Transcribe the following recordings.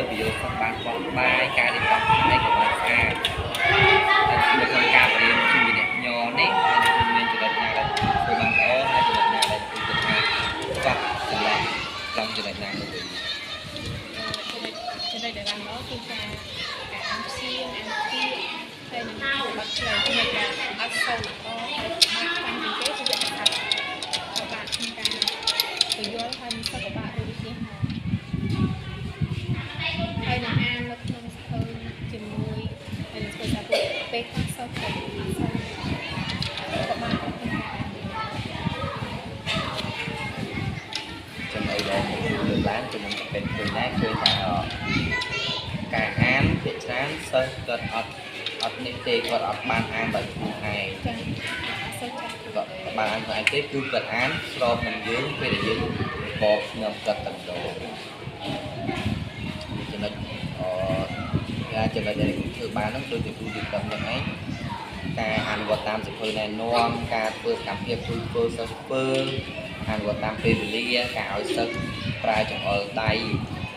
ពយោសិស្សបានបោះបាយការរៀបចំផ្នែកក៏បានស្អាតតែនៅក្នុងការបរៀនជាមួយអ្នកញនេះហើយគឺមានចំណុចណាដែលធ្វើបានល្អហើយចំណុចណាដែលគឺគិតថាខ្វះចន្លោះត្រង់ចំណុចណាមួយ ចំណុចដែលបានល្អគឺការអានព្យាអានពាក្យហើយនឹងបាត់ឆ្លើយចំណុចដែលអត់សូវល្អហើយបានខ្លាំងជាងគេគឺវគ្គសាស្ត្រពិបាកក្នុងការពយល់ហើយមិនសូវពិបាកដូចវិទ្យាហោហើយនឹងអាននៅក្នុងសភៅជាមួយហើយនឹងធ្វើសារពួកពេលខ្លះសូវទៅអត់សូវពិបាកក្នុងការអាន ចំណុចដែលលើកឡើងចំណុចเป็นឃើញដែរឃើញថាការអានភាគច្រើនសិស្សគាត់អត់នេះទេគាត់អត់បានអានដោយខ្លួនឯង ចា៎អត់សូវចេះ គាត់បានអានខ្លួនឯងទេគឺគាត់អានស្របនឹងយើងពេលដែលយើងបកខ្ញុំគាត់តែម្ដងចំណុចអឺចំណុចដែលធ្វើបានហ្នឹងដូចជាគ្រូទីក្រុងហ្នឹងឯងការអនុវត្តតាមសៀវភៅណែនាំការធ្វើសកម្មភាពគឺធ្វើសិស្សធ្វើអនុវត្តតាមពេលវេលាការឲ្យសិស្សប្រើចង្អុលដៃ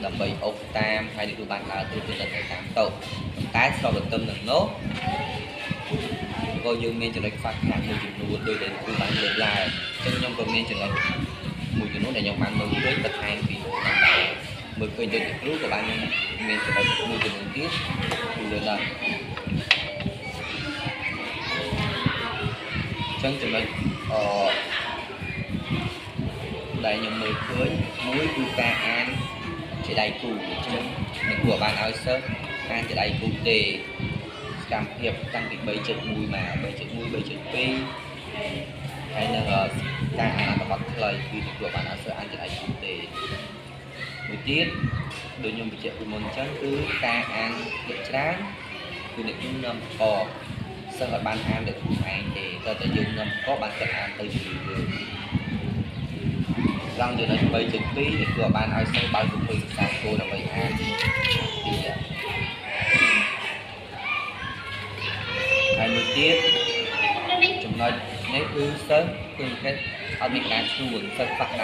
ដើម្បីអូសតាមហើយនេះគឺបានដើរត្រួតពិនិត្យនៅតាមតុប៉ុន្តែស្របទន្ទឹមនឹងនោះក៏យើងមានចំណុចខ្វះខាតមួយចំនួនដោយដែលគ្រូបានលើកឡើងអញ្ចឹងខ្ញុំក៏មានចំណុចមួយចំនួនដែលខ្ញុំបានមើលឃើញបន្ថែមពីលើហ្នឹងដែរមើលឃើញដូចជាគ្រូក៏បានខ្ញុំមានចំណុចមួយចំនួនទៀតពីលើហ្នឹងអញ្ចឹងចំណុចអឺដែលខ្ញុំមើលឃើញមួយគឺការអានជាដៃគូអញ្ចឹងអ្នកគ្រូបានឲ្យសិស្សអានជាដៃគូទេសកម្មភាពតាំងពី 3.1 មក 3.1 3.2 ហើយនឹងការអានអត្ថបទខ្លីគឺអ្នកគ្រូបានឲ្យសិស្សអានជាដៃគូទេមួយទៀតដូចខ្ញុំបញ្ជាក់ពីមុនអញ្ចឹងគឺការអានភាគច្រើនគឺអ្នកគ្រូនាំប្រកបសិស្សអត់បានអានដោយខ្លួនឯងទេតើតែយើងនាំប្រកបបានគាត់អានទៅជាមួយយើងត្រង់ចំណុច 3.2 នេះគឺបានឲ្យសិស្សបើកសៀវភៅសិក្សាគោលដើម្បីអានពីហើយមួយទៀតចំណុចនេះគឺសិស្សគឺគេអត់មានការជួនសិស្សខ្វះការ